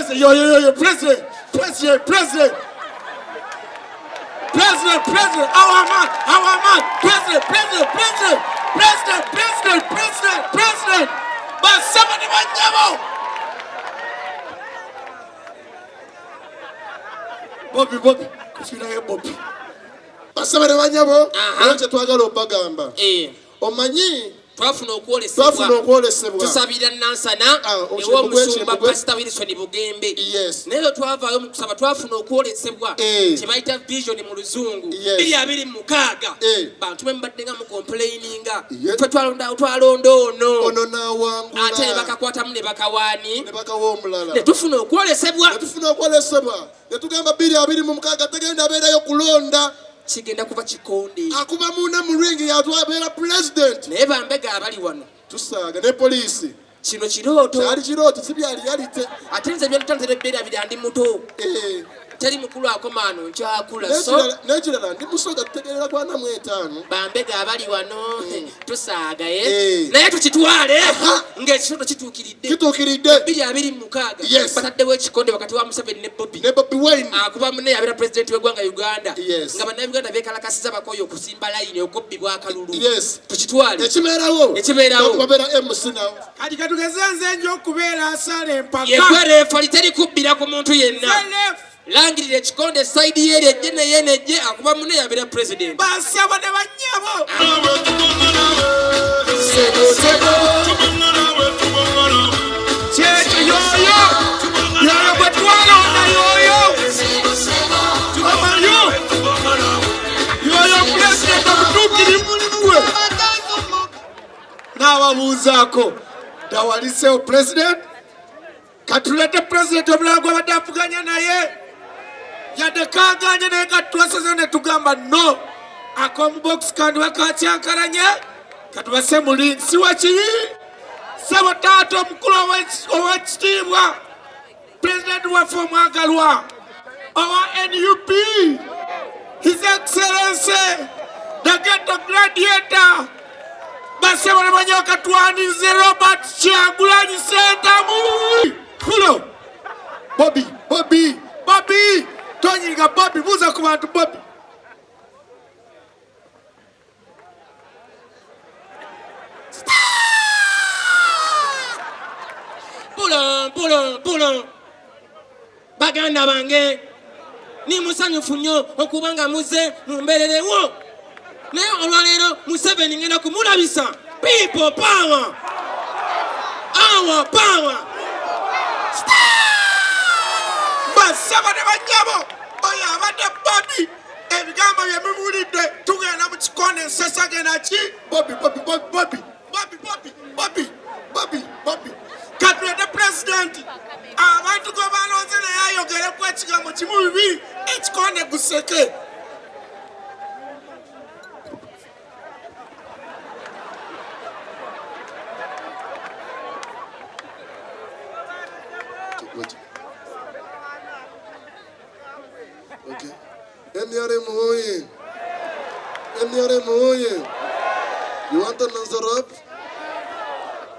President, yo, yo, yo, yo, president, president, president. President, president, our man, our man, president, president, president, president, president, president, president. Basaba ne banyabo. Bobi, Bobi, kufiirayo Bobi. Basaba ne banyabo, era kye twagala obagamba. Eh. Omanyi twafuna okwolesebwa twafuna okwolesebwa tusabira Nansana Ah, ew'omusumba Pastor Wilson Bugembe. Yes. Naye twavaayo mu kusaba twafuna okwolesebwa Eh. kye bayita vision mu luzungu Yes. 2026 Eh. bantu bwe mubadde nga mukomplaininga Yes. ffe twalonda ono ono n'awangula ate ne bakakwatamu ne bakawaani ne bakawa omulala ne tufuna okwolesebwa ne tufuna okwolesebwa ne tugamba 2026 tegenda abeerayo kulonda kigenda kuba kikonde akuba mune mu ringi yatwabeera pulezidenti naye bambega abali wano tusaaga ne poliisi kino kirooto kyali kirooto si byali yalite ate nze byantandise beerabira ndi muto eh. Teri mukulu akoma ano nkyakula so n'ekirala ndi musoga tutegerera kwa 45. Bambega abali wano tusaaga Eh. eh. Naye tukitwale ng'ekirooto kituukiridde kituukiridde 2026 Yes. bataddewo ekikonde wakati wa Museveni ne Bobi ne Bobi Wine akuba munne yabeera pulezidenti w'eggwanga Uganda Yes. nga bannayuganda beekalakasiza bakoye okusimba layini okubbibwa akalulu Yes. tukitwale ekibeerawo Ekibeerawo. babeera MC nawo Kati katugeze nze nja okubeera asala empaka yegwe reefali teri kubbira ku muntu yenna Nze ref. langirira ekikonde sayidi yeeri ejje naye nejje akuba munne yabeera pulezidenti Basabo ne bannyabo. Kyekyo yoyo yoyo gwe twalonda yoyo omanyo yoyo pulezidenti omutuukirivu we n'ababuuzaako dawalisewo pulezidenti katulete pulezidenti omulala gwabadde avuganya naye yadde kaganye naye katwasaze ne tugamba no ak'omubokisi kandi bakakyankalanye katubase muli si wakiri sebo taata omukulu ow'ekitiibwa pulezidenti waffe omwagalwa owa NUP His Excellency the Ghetto Gladiator basebo ne banyoka twanize Robert Kyagulanyi Ssentamu Pulo Bobi Bobi Bobi tonyiga Bobi buuza ku bantu Bobi Pulo pulo pulo baganda bange ni musanyufu nnyo okuba nga muzze mumbeererewo naye olwaleero Museveni ngenda kumulabisa people power our power basaba ne banyabo oyo abadde Bobi ebigambo bye muwulidde tugenda mu kikonde ensesa genda ki Bobi Bobi Bobi Bobi Bobi Bobi Bobi Bobi Bobi katulete pulezidenti abantu gwe balonze naye ayogereku ekigambo kimu bibiri ekikonde guseke. Okay. NRM oye. NRM oye. You want an answer up?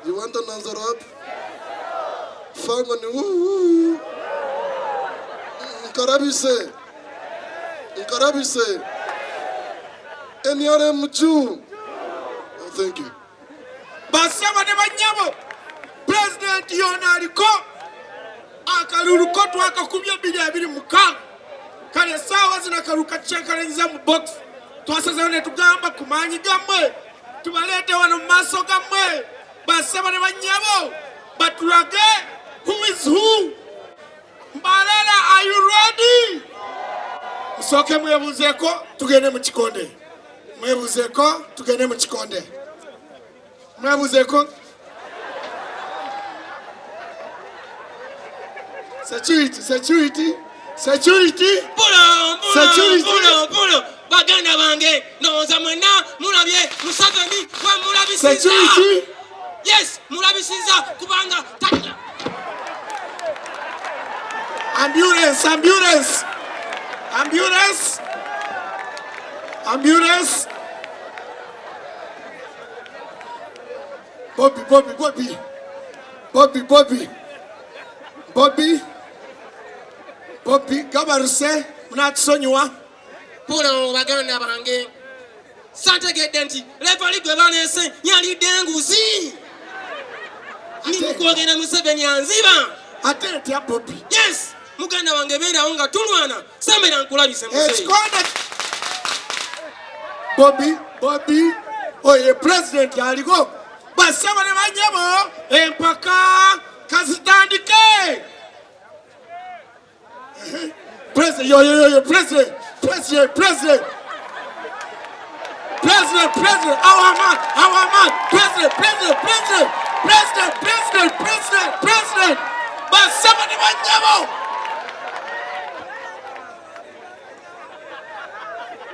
You want an answer up? Fangoni woo. Nkarabise. Nkarabise. NRM juu. Oh, thank you. Basaba ne banyabo president yona aliko akalulu ko twakakubye 2026 kale essaawa zino akalulu kakyankalanyiza mu box twasazeewo ne tugamba ku maanyi gammwe tubaleete wano mu maaso gammwe basaba ne bannyabo batulage who is who. Mbalala, are you ready? Musooke mwebuuzeeko tugende mu kikonde. Mwebuuzeeko tugende mu kikonde. Mwebuuzeeko. Security, security, security. Pulo, pulo, Security. pulo, pulo. Baganda bange ndowooza mwenna mulabye Museveni wemulabisiza. Security. Yes, mulabisiza kubanga talina. Ambulance, ambulance. Ambulance. Ambulance. Bobby, Bobby, Bobby. Bobby, Bobby. Bobby. Bobi gabaruse munatusonyiwa. Pulo baganda bange santegedde nti lefali gwe baleese yalidde enguzi. Ndi mukwogera Museveni anziba. Ate etya Bobi? Yes, muganda wange beerawo nga tulwana sembera nkulabise muzeeyi. Ekikonde Bobi, Bobi oyo ye president aliko. Bassebo ne bannyabo empaka kazitandike. President, yo, yo, yo, yo, president, president, president. President, president, our man, our man, president, president, president, president, president, president, president. Bassebo ne bannyabo.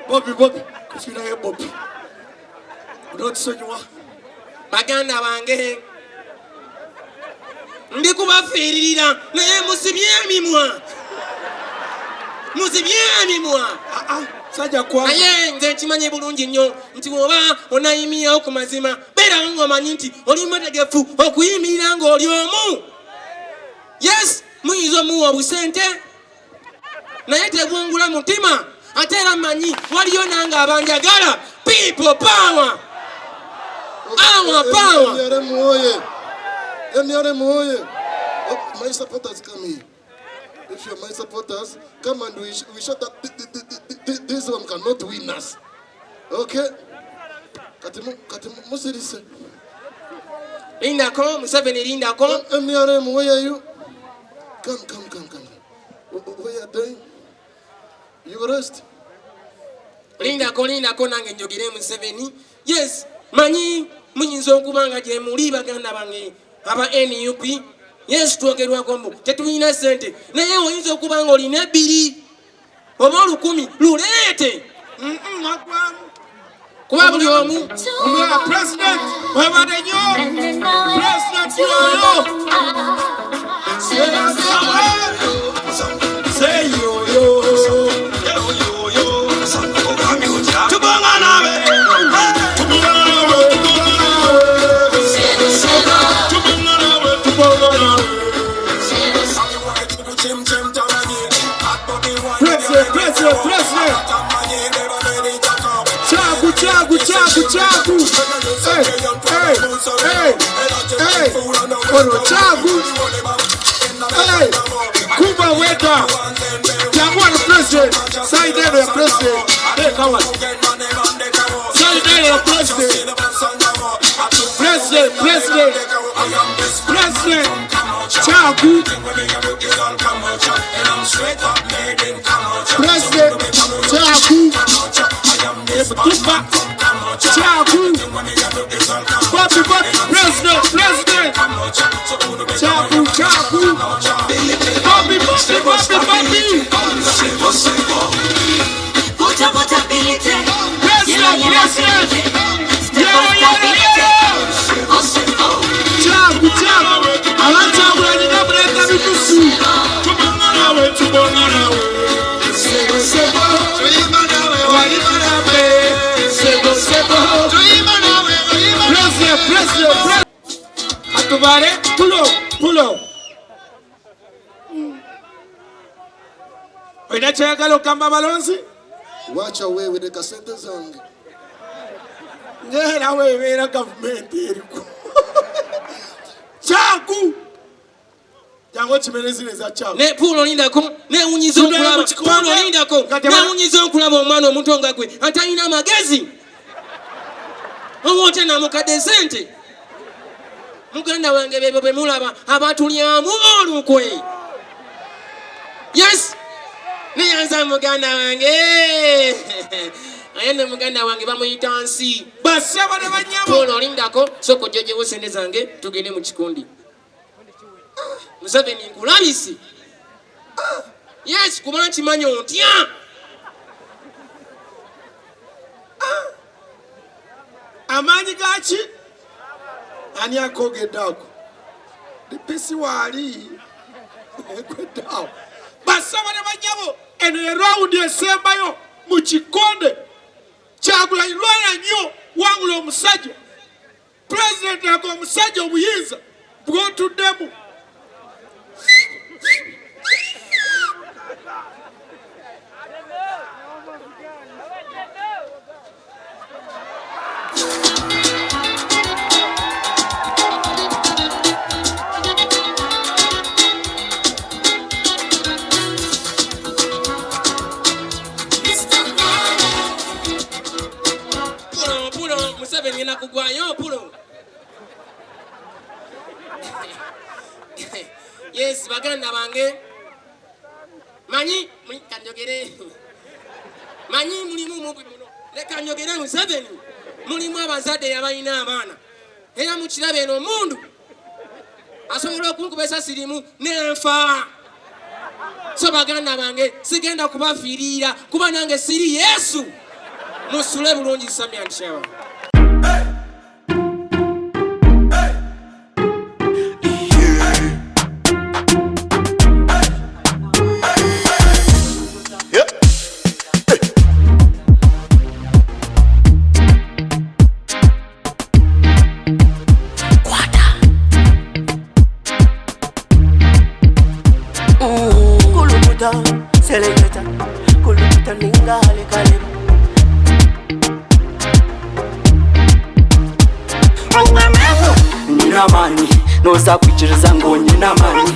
Bobi, Bobi, kufiirayo Bobi. Onotusonyiwa. Baganda bange ndi kubafiiririra naye musibye emimwa, musibye emimwa. Sajja kwa naye nze nkimanyi bulungi nnyo nti bw'oba onayimirirawo ku mazima beerawo ng'omanyi nti oli mwetegefu okuyimirira ng'oli omu. Yes, muyinza omuwa obusente naye tebwungula mutima. Ate era mmanyi waliyo nange abanjagala. People power, our power. NRM oye! NRM oye! Oh, my supporters come here. If you're my supporters, come and we shut up. This one cannot win us. Okay? Kati musirise. Lindako, Museveni lindako. NRM, where are you? Come, come, come, come. Where are they? You rest. Lindako, lindako nange njogere Museveni. Yes, manyi muyinza okuba nga gye muli baganda bange aba NUP. Yes, twogerwako mbu tetulina ssente, naye oyinza okuba nga olina ebbiri oba olukumi luleete. Agwamu. Kuba buli omu. Omwana president webale nnyo. President yoyo. Say yoyo. President, president, president. Chagu, chagu, chagu, chagu. Hey, hey, hey, hey. Ono chagu. Hey, Kuba weka. Jangu wano president. Side eno ya president. Hey, come on. Side eno ya president. President, president. President. Chagu. President. Chagu. Tupa. Chagu. Bobby, Bobby. President, president. Chagu, chagu. Bobby, Bobby, Bobby, Bobby. President, president. Yeah, yeah, yeah. Chagu, chagu. Abakyagulanye gamuleeta binusu. Tubonga nawe, tubonga nawe. Sebo, sebo. Wayima nawe. Sebo, sebo. President, president, president. Atubale, pulo, pulo. Olina kyoyagala okugamba abalonzi? Wacha wewe leka sente zange. Era weebeera gavumenti eriko. Kyagu. Jangu okimere zino eza kyagu. Ne Pulo lindako, newunyiza Tuddayo okulaba. mu kikombe. Pulo lindako, Nga teba- newunyiza okulaba omwana omuto nga gwe atalina magezi. Oba otya namukadde sente. Muganda wange bebo be mulaba abatulyamu olukwe. Yes, neyanza muganda wange. Naye ne muganda wange bamuyita nsi. Bassebo ne bannyabo. Pulo lindako, sooka ojjojewo sente zange tugende mu kikundi. Museveni nkulabise. Yes, kuba nkimanyi otya. Amaanyi gaki? Ani akoogedde ako? DPC waali ekwedde awo. Bassebo ne bannyabo, eno ye rawundi esembayo mu kikonde. Kyagulanyi lwana nnyo, wangula omusajja. Pulezidenti aga omusajja obuyinza bw'otuddemu. Yes, baganda bange, manyi kanjogere, manyi mulimu mubi muno, leka njogere Museveni. Mulimu abazadde abalina abaana, era mukiraba eno omundu asobola okunkuba esasi limu nenfa. So baganda bange, sigenda kubafiirira kuba nange siri Yesu. Musule bulungi. Samia Nshawa. Kulukuta, seleketa, kulukuta ninga halekaleba. Nina amaani, noza kwikiriza ngu nyina amaani.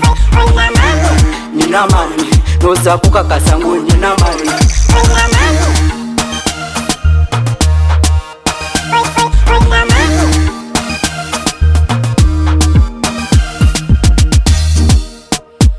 Nina amaani, noza kukakasa ngu nyina amaani.